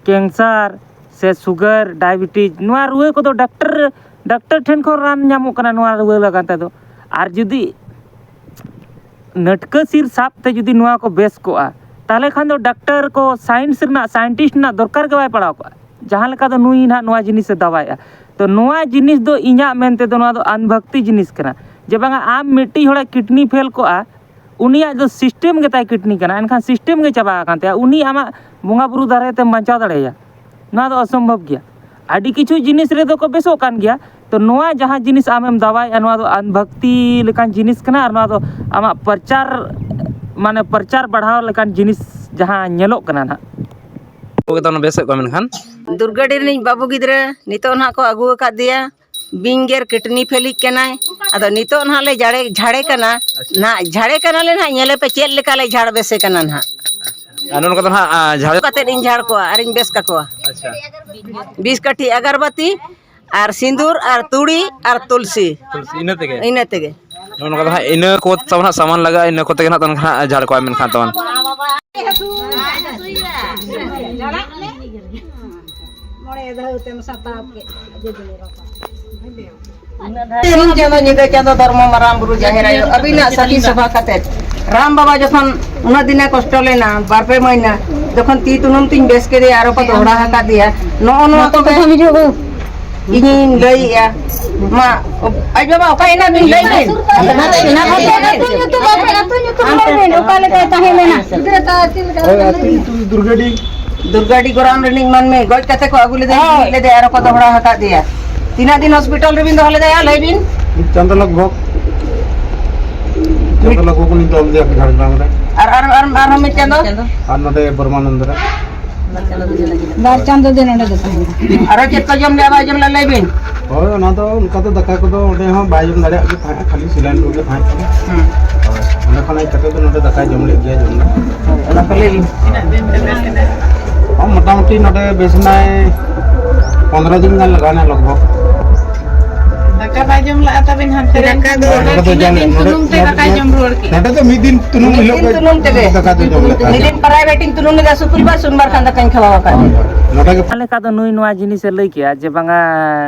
ᱠᱮᱱᱥᱟᱨ ᱥᱮ ᱥᱩᱜᱟᱨ, ᱰᱟᱭᱟᱵᱮᱴᱤᱥ, ᱱᱚᱣᱟ ᱨᱩᱣᱟᱹ ᱠᱚᱫᱚ ᱰᱟᱠᱛᱟᱨ, ᱰᱟᱠᱛᱟᱨ ᱴᱷᱮᱱ ᱠᱷᱚᱱ ᱨᱟᱱ ᱧᱟᱢᱚᱜ ᱠᱟᱱᱟ ᱱᱚᱣᱟ ᱨᱩᱣᱟᱹ ᱞᱟᱜᱟᱱ ᱛᱮᱫᱚ᱾ ᱟᱨ ᱡᱩᱫᱤ ᱱᱟᱹᱴᱠᱟᱹ ᱥᱤᱨ ᱥᱟᱵ ᱛᱮ ᱡᱩᱫᱤ ᱱᱚᱣᱟ ᱠᱚ ᱵᱮᱥ ᱠᱚᱜᱼᱟ, ᱛᱟᱦᱚᱞᱮ ᱠᱷᱟᱱ ᱫᱚ ᱰᱟᱠᱛᱟᱨ ᱠᱚ, ᱥᱟᱭᱮᱱᱥ ᱨᱮᱱᱟᱜ, ᱥᱟᱭᱮᱱᱴᱤᱥᱴ ᱨᱮᱱᱟᱜ ᱫᱚᱨᱠᱟᱨ ᱜᱮ ᱵᱟᱭ ᱯᱟᱲᱟᱣ ᱠᱚᱜᱼᱟ᱾ ᱡᱟᱦᱟᱸ ᱞᱮᱠᱟ ᱫᱚ ᱱᱩᱭ ᱱᱟᱦᱟᱜ ᱱᱚᱣᱟ ᱡᱤᱱᱤᱥᱮ ᱫᱟᱣᱟᱭᱮᱫᱼᱟ᱾ ᱛᱚ ᱱᱚᱣᱟ ᱡᱤᱱᱤᱥ ᱫᱚ ᱤᱧᱟᱹᱜ ᱢᱮᱱ ᱛᱮᱫᱚ ᱱᱚᱣᱟ ᱫᱚ ᱟᱱᱵᱷᱟᱠᱛᱤ ᱡᱤᱱᱤᱥ ᱠᱟᱱᱟ᱾ ᱡᱮ ᱵᱟᱝᱟ, ᱟᱢ ᱢᱤᱫᱴᱤᱡ ᱦᱚᱲᱟᱜ ᱠᱤᱰᱱᱤ ᱯᱷᱮᱞ ᱠᱚᱜᱼᱟ, ᱩᱱᱤᱭᱟᱜ ᱫᱚ ᱥᱤᱥᱴᱮᱢ ᱜᱮ ᱛᱟᱭ ᱠᱤᱰᱱᱤ ᱠᱟᱱᱟ, ᱮᱱᱠᱷᱟᱱ ᱥᱤᱥᱴᱮᱢ ᱜᱮ ᱪᱟᱵᱟ ᱟᱠᱟᱱ ᱛᱟᱭᱟ, ᱩᱱᱤ ᱟᱢᱟᱜ ᱵᱚᱸᱜᱟ ᱵᱩᱨᱩ ᱫᱟᱨᱟᱭ ᱛᱮᱢ ᱵᱟᱧᱪᱟᱣ ᱫᱟᱲᱮᱭᱟᱭᱟ? ᱱᱚᱣᱟ ᱫᱚ ᱚᱥᱚᱢᱵᱷᱚᱵ ᱜᱮᱭᱟ᱾ ᱟᱹᱰᱤ ᱠᱤᱪᱷᱩ ᱡᱤᱱᱤᱥ ᱨᱮᱫᱚ ᱠᱚ ᱵᱮᱥᱚᱜ ᱠᱟᱱ ᱜᱮᱭᱟ᱾ ᱛᱚ ᱱᱚᱣᱟ ᱡᱟᱦᱟᱸ ᱡᱤᱱᱤᱥ ᱟᱢᱮᱢ ᱫᱟᱣᱟᱭᱮᱫᱼᱟ, ᱱᱚᱣᱟ ᱫᱚ ᱟᱱᱵᱷᱟᱠᱛᱤ ᱞᱮᱠᱟᱱ ᱡᱤᱱᱤᱥ ᱠᱟᱱᱟ, ᱟᱨ ᱱᱚᱣᱟ ᱫᱚ ᱟᱢᱟᱜ ᱯᱨᱚᱪᱟᱨ, ᱢᱟᱱᱮ ᱯᱨᱚᱪᱟᱨ ᱵᱟᱲᱦᱟᱣ ᱞᱮᱠᱟᱱ ᱡᱤᱱᱤᱥ ᱡᱟᱦᱟᱸ ᱧᱮᱞᱚᱜ ᱠᱟᱱᱟ ᱱᱟᱦᱟᱜ᱾ ᱠᱚᱜᱮ ᱛᱟᱵᱚᱱ ᱵᱮᱥᱮᱫ ᱠᱚᱣᱟ, ᱢᱮᱱᱠᱷᱟᱱ ᱫᱩᱨᱜᱟᱹᱰᱤ ᱨᱤᱱᱤᱡ ᱵᱟᱹᱵᱩ ᱜᱤᱫᱽᱨᱟᱹ ᱱᱤᱛᱚᱜ ᱱᱟᱦᱟᱜ ᱠᱚ ᱟᱹᱜᱩ ᱟᱠᱟᱫᱮᱭᱟ, ᱵᱤᱧᱜᱮᱨ ᱠᱤᱰᱱᱤ ᱯᱷᱮᱞᱤᱡ ᱠᱟᱱᱟᱭ᱾ ᱟᱫᱚ ᱱᱤᱛᱚᱜ ᱱᱟᱦᱟᱜ ᱞᱮ ᱡᱷᱟᱲᱮ, ᱡᱷᱟᱲᱮ ᱠᱟᱱᱟ, ᱱᱟᱦᱟᱜ ᱡᱷᱟᱲᱮ ᱠᱟᱱᱟᱞᱮ ᱱᱟᱦᱟᱜ, ᱧᱮᱞᱮ ᱯᱮ ᱪᱮᱫ ᱞᱮᱠᱟ ᱞᱮ ᱡᱷᱟᱲ ᱵᱮᱥᱮ ᱠᱟᱱᱟ ᱱᱟᱦᱟᱜ᱾ ᱟᱨ ᱱᱚᱜᱼᱚ ᱱᱚᱝᱠᱟ ᱫᱚ ᱱᱟᱦᱟᱜ, ᱟ, ᱡᱷᱟᱲ ᱠᱟᱛᱮᱫ ᱤᱧ ᱡᱷᱟᱲ ᱠᱚᱣᱟ ᱟᱨᱤᱧ ᱵᱮᱥ ᱠᱟᱠᱚᱣᱟ᱾ ᱟᱪᱪᱷᱟ᱾ ᱵᱤᱥ ᱠᱟᱹᱴᱷᱤ ᱟᱜᱟᱨᱵᱟᱹᱛᱤ ᱟᱨ ᱥᱤᱸᱫᱩᱨ ᱟᱨ ᱛᱩᱲᱤ ᱟᱨ ᱛᱩᱞᱥᱤ᱾ ᱛᱩᱞᱥᱤ, ᱤᱱᱟᱹ ᱛᱮᱜᱮ? ᱤᱱᱟᱹ ᱛᱮᱜᱮ᱾ ᱱᱚᱜᱼᱚ ᱱᱚᱝᱠᱟ ᱫᱚ ᱦᱟᱸᱜ ᱤᱱᱟᱹ ᱠᱚ ᱛᱟᱵᱚᱱ ᱦᱟᱸᱜ ᱥᱟᱢᱟᱱ ᱞᱟᱜᱟᱜᱼᱟ, ᱤᱱᱟᱹ ᱠᱚᱛᱮ ᱜᱮ ᱱᱟᱦᱟᱜ ᱛᱟᱵᱚᱱ ᱦᱟᱸᱜ ᱡᱷᱟᱲ ᱠᱚᱣᱟ ᱢᱮᱱᱠᱷᱟᱱ ᱛᱟᱵᱚᱱ᱾ ᱢᱚᱬᱮ ᱫᱷᱟᱣ ᱛᱮᱢ ᱥᱟᱯᱟᱵ ᱠᱮᱫ᱾ ᱥᱤᱧ ᱪᱟᱸᱫᱚ, ᱧᱤᱫᱟᱹ ᱪᱟᱸᱫᱚ, ᱫᱷᱚᱨᱢᱚ ᱢᱟᱨᱟᱝ ᱵᱩᱨᱩ, ᱡᱟᱦᱮᱨ ᱟᱭᱳ, ᱟᱹᱵᱤᱱᱟᱜ ᱥᱟᱹᱠᱷᱤ ᱥᱚᱵᱷᱟ ᱠᱟᱛᱮ, ᱨᱟᱢ ᱵᱟᱵᱟ ᱡᱚᱠᱷᱚᱱ ᱩᱱᱟᱹᱜ ᱫᱤᱱᱮ ᱠᱚᱥᱴᱚ ᱞᱮᱱᱟ, ᱵᱟᱨ ᱯᱮ ᱢᱟᱹᱦᱱᱟᱹ, ᱡᱚᱠᱷᱚᱱ ᱛᱤ ᱛᱩᱱᱩᱢ ᱛᱤᱧ ᱵᱮᱥ ᱠᱮᱫᱮᱭᱟ, ᱟᱨᱚ ᱠᱚ ᱫᱚᱦᱲᱟ ᱟᱠᱟᱫᱮᱭᱟ, ᱱᱚᱜᱼᱚ ᱱᱚᱣᱟ ᱠᱚᱜᱮ ᱤᱧᱤᱧ ᱞᱟᱹᱭᱮᱜᱼᱟ᱾ ᱢᱟ, ᱟᱡ ᱵᱟᱵᱟ, ᱚᱠᱟ ᱮᱱᱟ ᱵᱤᱱ ᱞᱟᱹᱭ ᱵᱤᱱ? ᱟᱹᱛᱩ ᱧᱩᱛᱩᱢ ᱨᱚᱲ ᱵᱤᱱ, ᱚᱠᱟ ᱞᱮᱠᱟᱭ ᱛᱟᱦᱮᱸ ᱞᱮᱱᱟ? ᱦᱳᱭ, ᱟᱹᱛᱩ ᱧᱩᱛᱩᱢ ᱫᱩᱨᱜᱟᱹᱰᱤ᱾ ᱫᱩᱨᱜᱟᱰᱤ ᱜᱚᱨᱟᱢ ᱨᱤᱱᱤᱡ ᱢᱟᱹᱱᱢᱤ ᱜᱚᱡ ᱠᱟᱛᱮ ᱠᱚ ᱟᱹᱜᱩ ᱞᱮᱫᱮᱭᱟ, ᱦᱳᱭ᱾ ᱦᱤᱡᱩᱜ ᱞᱮᱫᱮᱭᱟ, ᱟᱨ ᱠᱚ ᱫᱚᱦᱲᱟ ᱟᱠᱟᱫᱮᱭᱟ᱾ ᱛᱤᱱᱟᱹᱜ ᱫᱤᱱ ᱦᱚᱥᱯᱤᱴᱟᱞ ᱨᱮᱵᱤᱱ ᱫᱚᱦᱚ ᱞᱮᱫᱮᱭᱟ, ᱞᱟᱹᱭ ᱵᱤᱱ? ᱢᱤᱫ ᱪᱟᱸᱫᱚ ᱞᱚᱜᱽ ᱵᱷᱚᱜᱽ᱾ ᱢᱤᱫ ᱪᱟᱸᱫᱚ ᱞᱚᱜᱽ ᱵᱷᱚᱜᱽ ᱩᱱᱤ ᱫᱚᱦᱚ ᱞᱮᱫᱮᱭᱟ ᱡᱷᱟᱲᱜᱨᱟᱢ ᱨᱮ᱾ ᱟᱨ, ᱟᱨ, ᱟᱨ, ᱟᱨᱦᱚᱸ ᱢᱤᱫ ᱪᱟᱸᱫᱚ? ᱟᱨ ᱱᱚᱰᱮ ᱵᱨᱚᱦᱢᱟᱱᱚᱱᱫᱚ ᱨᱮ᱾ ᱵᱟᱨ ᱪᱟᱸᱫᱚ ᱫᱚ ᱱᱚᱰᱮ ᱫᱚ ᱛᱟᱦᱮᱱᱟ᱾ ᱟᱨᱚ ᱪᱮᱫ ᱠᱚ ᱡᱚᱢ ᱞᱮᱜᱼᱟ, ᱵᱟᱭ ᱡᱚᱢ ᱞᱮᱜᱼᱟ, ᱞᱟᱹᱭ ᱵᱤᱱ᱾ ᱦᱳᱭ, ᱚᱱᱟ ᱫᱚ ᱚᱱᱠᱟ ᱫᱚ ᱫᱟᱠᱟ ᱠᱚᱫᱚ ᱚᱸᱰᱮ ᱦᱚᱸ ᱵᱟᱭ ᱡᱚᱢ ᱫᱟᱲᱮᱭᱟᱜ ᱜᱮ ᱛᱟᱦᱮᱸᱫ, ᱠᱷᱟᱹᱞᱤ ᱥᱤᱞᱟᱭᱤᱱ ᱠᱚᱜᱮ ᱛᱟᱦᱮᱸ ᱠᱟᱱᱟ᱾ ᱦᱩᱸ᱾ ᱦᱳᱭ, ᱚᱸᱰᱮ ᱠᱷᱚᱱ ᱦᱮᱡ ᱠᱟᱛᱮ ᱫᱚ ᱱᱚᱰᱮ ᱫᱟᱠᱟᱭ ᱡᱚᱢ ᱞᱮᱫ ᱜᱮᱭᱟ, ᱡᱚᱢ ᱫᱚ᱾ ᱦᱳᱭ, ᱚᱱᱟ ᱠᱚ ᱞᱟᱹᱭ ᱵᱤᱱ᱾ ᱦᱚᱸ, ᱢᱚᱴᱟᱢᱩᱴᱤ ᱱᱚᱰᱮ ᱵᱮᱥ ᱱᱟᱭ ᱯᱚᱱᱨᱚ ᱫᱤᱱ ᱜᱟᱱ ᱞᱟᱜᱟᱣ ᱮᱱᱟ ᱞᱚᱜᱽ ᱵᱷᱚᱜᱽ᱾ ᱫᱟᱠᱟ ᱵᱟᱭ ᱡᱚᱢ ᱞᱟᱜᱼᱟ ᱛᱟᱵᱮᱱ ᱦᱟᱱᱛᱮ ᱨᱮ? ᱫᱟᱠᱟ ᱫᱚ ᱮᱱᱠᱷᱟᱱ ᱱᱚᱰᱮ ᱱᱚᱰᱮ ᱫᱚ ᱛᱤᱱᱟᱹᱜ ᱡᱚᱢ, ᱫᱤᱱ ᱱᱚᱰᱮ, ᱥᱩᱱᱩᱢ ᱛᱮ ᱱᱚᱰᱮ, ᱫᱟᱠᱟᱭ ᱡᱚᱢ ᱨᱩᱣᱟᱹᱲ ᱠᱮᱜᱼᱟ? ᱱᱚᱰᱮ ᱫᱚ ᱢᱤᱫ ᱫᱤᱱ ᱥᱩᱱᱩᱢ ᱢᱤᱫ ᱦᱤᱞᱳᱜ ᱫᱤᱱ ᱜᱮ ᱥᱩᱱᱩᱢ ᱛᱮᱜᱮ᱾ ᱫᱟᱠᱟ ᱫᱚ ᱡᱚᱢ ᱞᱮᱫ ᱢᱤᱫ ᱛᱟᱦᱮᱸᱫ᱾ ᱫᱤᱱ ᱯᱨᱟᱭ ᱵᱮᱴᱤᱝ ᱥᱩᱱᱩᱢ ᱞᱮᱫᱟ, ᱥᱩᱠᱨᱵᱟᱨ, ᱥᱳᱢᱵᱟᱨ ᱠᱷᱟᱱ ᱫᱟᱠᱟᱧ ᱠᱷᱟᱣᱟᱣ ᱟᱠᱟᱫ ᱦᱳᱭ, ᱢᱮᱭᱟ᱾ ᱦᱳᱭ᱾ ᱱᱚᱰᱮ ᱜᱮ᱾ ᱚᱱᱟ ᱞᱮᱠᱟ ᱫᱚ ᱱᱩᱭ ᱱᱚᱣᱟ ᱡᱤᱱᱤᱥᱮ ᱞᱟᱹᱭ ᱠᱮᱜᱼᱟ ᱡᱮ ᱵᱟᱝᱟ,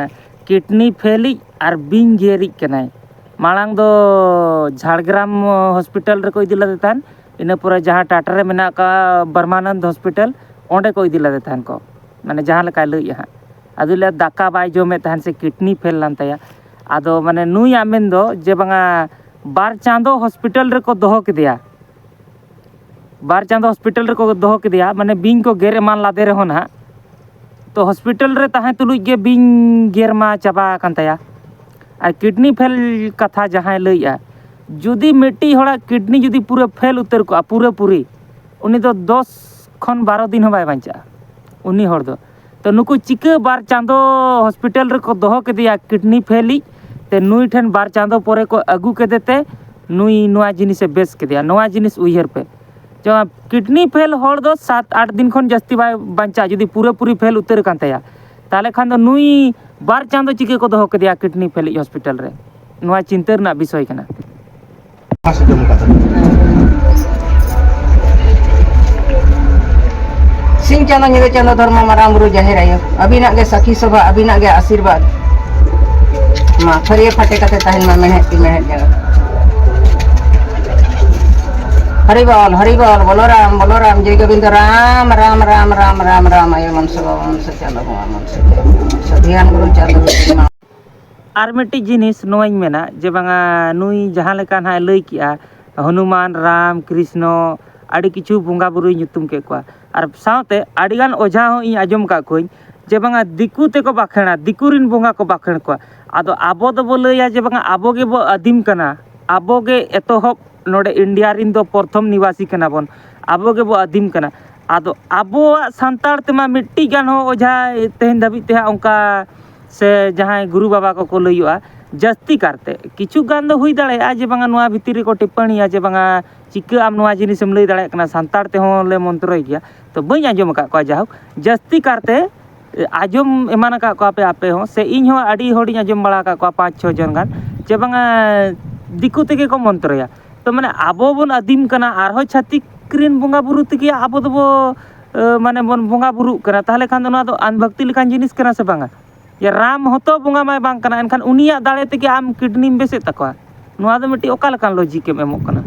ᱠᱤᱰᱱᱤ ᱯᱷᱮᱞᱤᱡ ᱟᱨ ᱵᱤᱧ ᱜᱮᱨᱤᱡ ᱠᱟᱱᱟᱭ᱾ ᱢᱟᱲᱟᱝ ᱫᱚ ᱡᱷᱟᱲᱜᱨᱟᱢ ᱦᱚᱥᱯᱤᱴᱟᱞ ᱨᱮᱠᱚ ᱤᱫᱤ ᱞᱮᱫᱮ ᱛᱟᱦᱮᱸᱫ, ᱤᱱᱟᱹ ᱯᱚᱨᱮ ᱡᱟᱦᱟᱸ ᱴᱟᱴᱟ ᱨᱮ ᱢᱮᱱᱟᱜ ᱟᱠᱟᱫ ᱵᱨᱟᱦᱢᱟᱱᱟᱱᱫ ᱦᱚᱥᱯᱤᱴᱟᱞ, ᱚᱸᱰᱮ ᱠᱚ ᱤᱫᱤ ᱞᱮᱫᱮ ᱛᱟᱦᱮᱸᱫ ᱠᱚ, ᱢᱟᱱᱮ ᱡᱟᱦᱟᱸ ᱞᱮᱠᱟᱭ ᱞᱟᱹᱭᱮᱜᱼᱟ ᱦᱟᱸᱜ᱾ ᱟᱫᱚ ᱞᱟᱹᱭᱟ ᱫᱟᱠᱟ ᱵᱟᱭ ᱡᱚᱢᱮᱫ ᱛᱟᱦᱮᱸᱫ ᱥᱮ ᱠᱤᱰᱱᱤ ᱯᱷᱮᱞ ᱞᱮᱱ ᱛᱟᱭᱟ᱾ ᱟᱫᱚ ᱢᱟᱱᱮ ᱱᱩᱭᱟᱜ ᱢᱮᱱ ᱫᱚ ᱡᱮ ᱵᱟᱝᱟ, ᱵᱟᱨ ᱪᱟᱸᱫᱚ ᱦᱚᱥᱯᱤᱴᱟᱞ ᱨᱮᱠᱚ ᱫᱚᱦᱚ ᱠᱮᱫᱮᱭᱟ, ᱵᱟᱨ ᱪᱟᱸᱫᱚ ᱦᱚᱥᱯᱤᱴᱟᱞ ᱨᱮᱠᱚ ᱫᱚᱦᱚ ᱠᱮᱫᱮᱭᱟ, ᱢᱟᱱᱮ ᱵᱤᱧ ᱠᱚ ᱜᱮᱨ ᱮᱢᱟᱱ ᱞᱟᱫᱮ ᱨᱮᱦᱚᱸ ᱱᱟᱦᱟᱜ, ᱛᱚ ᱦᱚᱥᱯᱤᱴᱟᱞ ᱨᱮ ᱛᱟᱦᱮᱸ ᱛᱩᱞᱩᱡ ᱜᱮ ᱵᱤᱧ ᱜᱮᱨ ᱢᱟ ᱪᱟᱵᱟ ᱟᱠᱟᱱ ᱛᱟᱭᱟ᱾ ᱟᱨ ᱠᱤᱰᱱᱤ ᱯᱷᱮᱞ ᱠᱟᱛᱷᱟ ᱡᱟᱦᱟᱸᱭ ᱞᱟᱹᱭᱮᱜᱼᱟ, ᱡᱩᱫᱤ ᱢᱤᱫᱴᱤᱡ ᱦᱚᱲᱟᱜ ᱠᱤᱰᱱᱤ ᱡᱩᱫᱤ ᱯᱩᱨᱟᱹ ᱯᱷᱮᱞ ᱩᱛᱟᱹᱨ ᱠᱚᱜᱼᱟ, ᱯᱩᱨᱟᱹ ᱯᱩᱨᱤ, ᱩᱱᱤ ᱫᱚ ᱫᱚᱥ ᱠᱷᱚᱱ ᱵᱟᱨᱚ ᱫᱤᱱ ᱦᱚᱸ ᱵᱟᱭ ᱵᱟᱧᱪᱟᱜᱼᱟ, ᱩᱱᱤ ᱦᱚᱲ ᱫᱚ᱾ ᱛᱚ ᱱᱩᱠᱩ ᱪᱤᱠᱟᱹ ᱵᱟᱨ ᱪᱟᱸᱫᱚ ᱦᱚᱥᱯᱤᱴᱟᱞ ᱨᱮᱠᱚ ᱫᱚᱦᱚ ᱠᱮᱫᱮᱭᱟ ᱠᱤᱰᱱᱤ ᱯᱷᱮᱞᱤᱡ, ᱛᱮ ᱱᱩᱭ ᱴᱷᱮᱱ ᱵᱟᱨ ᱪᱟᱸᱫᱚ ᱯᱚᱨᱮ ᱠᱚ ᱟᱹᱜᱩ ᱠᱮᱫᱮ ᱛᱮ ᱱᱩᱭ ᱱᱚᱣᱟ ᱡᱤᱱᱤᱥᱮ ᱵᱮᱥ ᱠᱮᱫᱮᱭᱟ? ᱱᱚᱣᱟ ᱡᱤᱱᱤᱥ ᱩᱭᱦᱟᱹᱨ ᱯᱮ᱾ ᱡᱮᱢᱚᱱ ᱠᱤᱰᱱᱤ ᱯᱷᱮᱞ ᱦᱚᱲ ᱫᱚ ᱥᱟᱛ ᱟᱴ ᱫᱤᱱ ᱠᱷᱚᱱ ᱡᱟᱹᱥᱛᱤ ᱵᱟᱭ ᱵᱟᱧᱪᱟᱜᱼᱟ, ᱡᱩᱫᱤ ᱯᱩᱨᱟᱹᱯᱩᱨᱤ ᱯᱷᱮᱞ ᱩᱛᱟᱹᱨ ᱟᱠᱟᱱ ᱛᱟᱭᱟ᱾ ᱛᱟᱦᱚᱞᱮ ᱠᱷᱟᱱ ᱫᱚ ᱱᱩᱭ ᱵᱟᱨ ᱪᱟᱸᱫᱚ ᱪᱤᱠᱟᱹ ᱠᱚ ᱫᱚᱦᱚ ᱠᱮᱫᱮᱭᱟ ᱠᱤᱰᱱᱤ ᱯᱷᱮᱞᱤᱡ ᱦᱚᱥᱯᱤᱴᱟᱞ ᱨᱮ? ᱱᱚᱣᱟ ᱪᱤᱱᱛᱟᱹ ᱨᱮᱱᱟᱜ ᱵᱤᱥᱚᱭ ᱠᱟᱱᱟ᱾ ᱢᱟᱥᱮ ᱡᱚᱢ ᱠᱟᱛᱮ᱾ ᱥᱤᱧ ᱪᱟᱸᱫᱚ, ᱧᱤᱫᱟᱹ ᱪᱟᱸᱫᱚ, ᱫᱷᱚᱨᱢᱚ, ᱢᱟᱨᱟᱝ ᱵᱩᱨᱩ, ᱡᱟᱦᱮᱨ ᱟᱭᱳ, ᱟᱹᱵᱤᱱᱟᱜ ᱜᱮ ᱥᱟᱹᱠᱷᱤ ᱥᱚᱵᱷᱟ, ᱟᱹᱵᱤᱱᱟᱜ ᱜᱮ ᱟᱥᱤᱨᱵᱟᱫᱽ᱾ ᱢᱟ ᱛᱷᱟᱹᱨᱤᱭᱟᱹ ᱯᱷᱟᱴᱮ ᱠᱟᱛᱮ ᱛᱟᱦᱮᱱ ᱢᱟ ᱢᱮᱬᱦᱮᱫ ᱛᱤ ᱢᱮᱬᱦᱮᱫ ᱡᱟᱸᱜᱟ᱾ ᱦᱚᱨᱤ ᱵᱚᱞ, ᱦᱚᱨᱤ ᱵᱚᱞ, ᱵᱚᱞᱚ ᱨᱟᱢ, ᱵᱚᱞᱚ ᱨᱟᱢ, ᱡᱚᱭ ᱜᱳᱵᱤᱱᱫᱚ ᱨᱟᱢ, ᱨᱟᱢ, ᱨᱟᱢ, ᱨᱟᱢ, ᱨᱟᱢ, ᱨᱟᱢ, ᱟᱭᱳ ᱢᱚᱱ ᱥᱮᱵᱟ, ᱢᱚᱱ ᱥᱮ ᱪᱟᱸᱫᱚ ᱵᱚᱸᱜᱟ, ᱢᱚᱱ ᱥᱮ ᱪᱟᱸᱫᱚ, ᱢᱚᱱ ᱥᱮ ᱫᱷᱮᱭᱟᱱ ᱜᱩᱨᱩ ᱪᱟᱸᱫᱚ ᱵᱚᱸᱜᱟ᱾ ᱟᱨ ᱢᱤᱫᱴᱤᱡ ᱡᱤᱱᱤᱥ ᱱᱚᱣᱟᱧ ᱢᱮᱱᱟ ᱡᱮ ᱵᱟᱝᱟ, ᱱᱩᱭ ᱡᱟᱦᱟᱸ ᱞᱮᱠᱟ ᱱᱟᱦᱟᱜ ᱮ ᱞᱟᱹᱭ ᱠᱮᱜᱼᱟ, ᱦᱚᱱᱩᱢᱟᱱ, ᱨᱟᱢ, ᱠᱨᱤᱥᱱᱚ, ᱟᱹᱰᱤ ᱠᱤᱪᱷᱩ ᱵᱚᱸᱜᱟ ᱵᱩᱨᱩᱭ ᱧᱩᱛᱩᱢ ᱠᱮᱫ ᱠᱚᱣᱟ᱾ ᱟᱨ ᱥᱟᱶᱛᱮ ᱟᱹᱰᱤᱜᱟᱱ ᱚᱡᱷᱟ ᱦᱚᱸ ᱤᱧ ᱟᱸᱡᱚᱢ ᱟᱠᱟᱫ ᱠᱚᱣᱟᱧ ᱡᱮ ᱵᱟᱝᱟ, ᱫᱤᱠᱩ ᱛᱮᱠᱚ ᱵᱟᱠᱷᱮᱲᱟ, ᱫᱤᱠᱩ ᱨᱤᱱ ᱵᱚᱸᱜᱟ ᱠᱚ ᱵᱟᱠᱷᱮᱲ ᱠᱚᱣᱟ᱾ ᱟᱫᱚ ᱟᱵᱚ ᱫᱚᱵᱚ ᱞᱟᱹᱭᱟ ᱡᱮ ᱵᱟᱝᱟ, ᱟᱵᱚ ᱜᱮᱵᱚ ᱟᱹᱫᱤᱢ ᱠᱟᱱᱟ, ᱟᱵᱚ ᱜᱮ ᱮᱛᱚᱦᱚᱵ ᱱᱚᱰᱮ ᱤᱱᱰᱤᱭᱟ ᱨᱤᱱ ᱫᱚ ᱯᱨᱚᱛᱷᱚᱢ ᱱᱤᱵᱟᱥᱤ ᱠᱟᱱᱟ ᱵᱚᱱ, ᱟᱵᱚ ᱜᱮᱵᱚ ᱟᱹᱫᱤᱢ ᱠᱟᱱᱟ᱾ ᱟᱫᱚ ᱟᱵᱚᱣᱟᱜ ᱥᱟᱱᱛᱟᱲ ᱛᱮᱢᱟ ᱢᱤᱫᱴᱤᱡ ᱜᱟᱱ ᱦᱚᱸ ᱚᱡᱷᱟ ᱛᱮᱦᱮᱧ ᱫᱷᱟᱹᱵᱤᱡ ᱛᱮ ᱦᱟᱸᱜ ᱚᱱᱠᱟ, ᱥᱮ ᱡᱟᱦᱟᱸᱭ ᱜᱩᱨᱩ ᱵᱟᱵᱟ ᱠᱚᱠᱚ ᱞᱟᱹᱭᱚᱜᱼᱟ, ᱡᱟᱹᱥᱛᱤ ᱠᱟᱨᱛᱮ ᱠᱤᱪᱷᱩ ᱜᱟᱱ ᱫᱚ ᱦᱩᱭ ᱫᱟᱲᱮᱭᱟᱜᱼᱟ ᱡᱮ ᱵᱟᱝᱟ ᱱᱚᱣᱟ ᱵᱷᱤᱛᱤᱨ ᱨᱮᱠᱚ ᱴᱤᱯᱯᱟᱹᱬᱤᱭᱟ ᱡᱮ ᱵᱟᱝᱟ ᱪᱤᱠᱟᱹ ᱟᱢ ᱱᱚᱣᱟ ᱡᱤᱱᱤᱥᱮᱢ ᱞᱟᱹᱭ ᱫᱟᱲᱮᱭᱟᱜ ᱠᱟᱱᱟ, ᱥᱟᱱᱛᱟᱲ ᱛᱮᱦᱚᱸ ᱞᱮ ᱢᱚᱱᱛᱨᱚᱭ ᱜᱮᱭᱟ᱾ ᱛᱚ ᱵᱟᱹᱧ ᱟᱸᱡᱚᱢ ᱟᱠᱟᱫ ᱠᱚᱣᱟ, ᱡᱟᱭᱦᱳᱠ ᱡᱟᱹᱥᱛᱤ ᱠᱟᱨᱛᱮ ᱟᱸᱡᱚᱢ ᱮᱢᱟᱱ ᱟᱠᱟᱫ ᱠᱚᱣᱟ ᱯᱮ ᱟᱯᱮ ᱦᱚᱸ, ᱥᱮ ᱤᱧ ᱦᱚᱸ ᱟᱹᱰᱤ ᱦᱚᱲᱤᱧ ᱟᱸᱡᱚᱢ ᱵᱟᱲᱟ ᱟᱠᱟᱫ ᱠᱚᱣᱟ ᱯᱟᱸᱪ ᱪᱷᱚ ᱡᱚᱱ ᱜᱟᱱ ᱡᱮ ᱵᱟᱝᱟ ᱫᱤᱠᱩ ᱛᱮᱜᱮ ᱠᱚ ᱢᱚᱱᱛᱨᱚᱭᱟ᱾ ᱛᱚ ᱢᱟᱱᱮ ᱟᱵᱚ ᱵᱚᱱ ᱟᱹᱫᱤᱢ ᱠᱟᱱᱟ, ᱟᱨᱦᱚᱸ ᱪᱷᱟᱹᱛᱤᱠ ᱨᱮᱱ ᱵᱚᱸᱜᱟ ᱵᱩᱨᱩ ᱛᱮᱜᱮ ᱟᱵᱚ ᱫᱚᱵᱚ ᱮ, ᱢᱟᱱᱮ ᱵᱚᱱ ᱵᱚᱸᱜᱟ ᱵᱩᱨᱩᱜ ᱠᱟᱱᱟ, ᱛᱟᱦᱚᱞᱮ ᱠᱷᱟᱱ ᱫᱚ ᱱᱚᱣᱟ ᱫᱚ ᱟᱱᱵᱷᱟᱠᱛᱤ ᱞᱮᱠᱟᱱ ᱡᱤᱱᱤᱥ ᱠᱟᱱᱟ ᱥᱮ ᱵᱟᱝᱟ? ᱡᱮ ᱨᱟᱢ ᱦᱚᱸᱛᱚ ᱵᱚᱸᱜᱟ ᱢᱟᱭ ᱵᱟᱝ ᱠᱟᱱᱟ, ᱮᱱᱠᱷᱟᱱ ᱩᱱᱤᱭᱟᱜ ᱫᱟᱲᱮ ᱛᱮᱜᱮ ᱟᱢ ᱠᱤᱰᱱᱤᱢ ᱵᱮᱥᱮᱫ ᱛᱟᱠᱚᱣᱟ, ᱱᱚᱣᱟ ᱫᱚ ᱢᱤᱫᱴᱤᱡ ᱚᱠᱟ ᱞᱮᱠᱟᱱ ᱞᱚᱡᱤᱠ ᱮᱢ ᱮᱢᱚᱜ ᱠᱟᱱᱟ?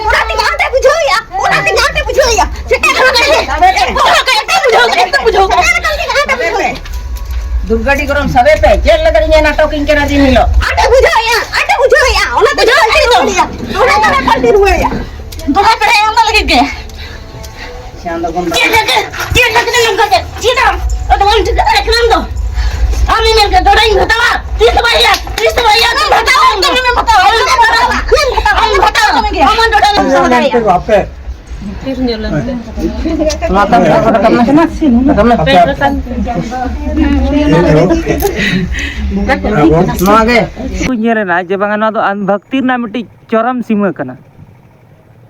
ᱚᱱᱟᱛᱮ ᱜᱟᱱᱛᱮ ᱵᱩᱡᱷᱟᱹᱣᱮᱭᱟ, ᱚᱱᱟᱛᱮ ᱜᱟᱱᱛᱮ ᱵᱩᱡᱷᱟᱹᱣᱮᱭᱟ᱾ ᱥᱮᱴᱮᱨ ᱦᱚᱸ ᱠᱟᱱᱟ᱾ ᱮᱠᱫᱚᱢ ᱵᱩᱡᱷᱟᱹᱣ, ᱮᱠᱫᱚᱢ ᱵᱩᱡᱷᱟᱹᱣ᱾ ᱥᱮᱴᱮᱨ ᱠᱟᱱᱟ, ᱜᱟᱱᱛᱮ ᱵᱩᱡᱷᱟᱹᱣ᱾ ᱫᱩᱨᱜᱟᱹᱰᱤ ᱜᱚᱨᱚᱢ ᱥᱟᱵᱮ ᱯᱮ, ᱪᱮᱫ ᱞᱟᱹᱜᱤᱫ ᱤᱧ ᱱᱟᱴᱚᱠ ᱤᱧ ᱠᱟᱱᱟ ᱫᱤᱱ ᱦᱤᱞᱳᱜ? ᱟᱸᱰᱮ ᱵᱩᱡᱷᱟᱹᱣᱮᱭᱟ, ᱟᱸᱰᱮ ᱵᱩᱡᱷᱟᱹᱣᱮᱭᱟ, ᱚᱱᱟᱛᱮ ᱵᱩᱡᱷᱟᱹᱣ ᱯᱟᱞᱴᱤ ᱨᱩᱣᱟᱹᱲᱮᱭᱟ, ᱚᱱᱟᱛᱮ ᱯᱟᱞᱴᱤ ᱨᱩᱣᱟᱹᱲᱮᱭᱟ᱾ ᱫᱚᱢᱮ ᱯᱮᱲᱟ ᱚᱱᱟ ᱞᱟᱹᱜᱤᱫ ᱜᱮ᱾ ᱪᱟᱸᱫᱚ ᱵᱚᱸᱜᱟ᱾ ᱪᱮᱫ ᱞᱟᱹᱜᱤᱫ, ᱪᱮᱫ ᱞᱟᱹᱜᱤᱫ ᱮᱢ ᱠᱟᱛᱮ, ᱪᱮᱫ ᱟᱢ? ᱟᱫᱚ ᱵᱟᱢ ᱴᱷᱤᱠᱟᱹ ᱫᱟᱲᱮᱭᱟᱜ ᱠᱟᱱᱟ ᱟᱢ ᱫᱚ᱾ ᱟᱢ ᱮᱢ ᱢᱮᱱ ᱠᱮᱫ ᱰᱚᱰᱟᱧ ᱦᱟᱛᱟᱣᱟ, ᱛᱤᱥ ᱦᱚᱸ ᱵᱟᱭ ᱦᱩᱭᱩᱜᱼᱟ, ᱛᱤᱥ ᱦᱚᱸ ᱵᱟᱭ ᱦᱩᱭᱩᱜᱼᱟ, ᱟᱢ ᱦᱟᱛᱟᱣᱟ, ᱟᱢ ᱦᱟᱛᱟᱣᱟ, ᱟᱢ ᱦᱟᱛᱟᱣᱟ, ᱟᱢ ᱰᱚᱰᱟ ᱵᱟᱢ ᱥᱟᱦᱟ ᱫᱟᱲᱮᱭᱟᱜᱼᱟ᱾ ᱟᱯᱮ ᱱᱚᱣᱟ ᱛᱟᱢ ᱥᱟᱵ ᱨᱟᱠᱟᱵ ᱢᱮ᱾ ᱨᱟᱠᱟᱵ ᱢᱮ᱾ ᱟᱯᱮ, ᱟᱯᱮ᱾ ᱱᱚᱣᱟ ᱜᱮ᱾ ᱠᱚ ᱧᱮᱞ ᱮᱱᱟ ᱡᱮ ᱵᱟᱝᱟ ᱱᱚᱣᱟ ᱫᱚ ᱟᱱᱵᱷᱟᱠᱛᱤ ᱨᱮᱱᱟᱜ ᱢᱤᱫᱴᱤᱡ ᱪᱚᱨᱚᱢ ᱥᱤᱢᱟᱹ ᱠᱟᱱᱟ,